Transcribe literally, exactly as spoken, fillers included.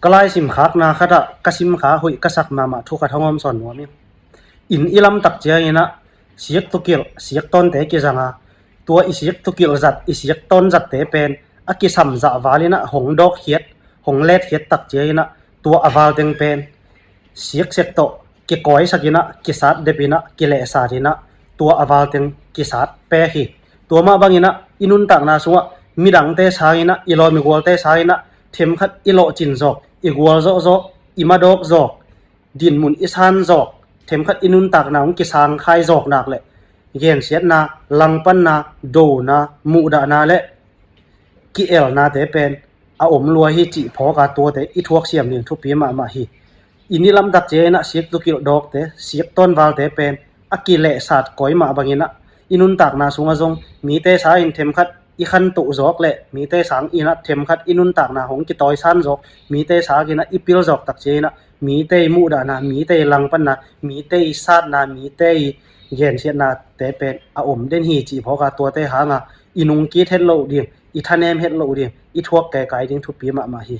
Ka laisim khakna khatah ka simkha hoih ka sak mahmah thu khat hong om sawn nuam ing. Inn i lamtak cianginah siktukilh, siktawnte kizanga, tua i siktukilh zat, i siktawn zatte pen a kisam zah valinah hong dawkkhiat, hong letkhiat tak cianginah tua a valteng pen siksek tawh kikawisakinah, kisatdepinah, kilehsatinah, tua a valteng kisat pek hi. Tua mah banginah i nuntakna sungah midangte sanginah, i lawm i gualte sanginah themkhat i lawhcin zawk, i gualzawh zawk, i madawk zawk, dinmun i san zawk, themkhat i nuntakna hong kisangkhai zawk nak le gensiatna, langpanna, dona, muhdahna le ki-elnate pen a om lua hi cih phawka tuate i thuaksiam ding thupi mahmah hi. Inn i lamtak cianginah siktukilh dawkte, siktawn valte pen a kilehsat kawi mah banginah i nuntakna sungah zong mite sangin themkhat i khantoh zawk le mite sanginah themkhat i nuntakna hong kitawisan zawk, mite sanginah i pil zawk tak cianginah mite i muhdahna, mite i langpanna, mite i satna, mite i gensiatnate pen a om den hi cih phawka tuate hanga i nungkit het loh ding, i thanem het loh ding, i thuak kaikai ding thupi mahmah hi.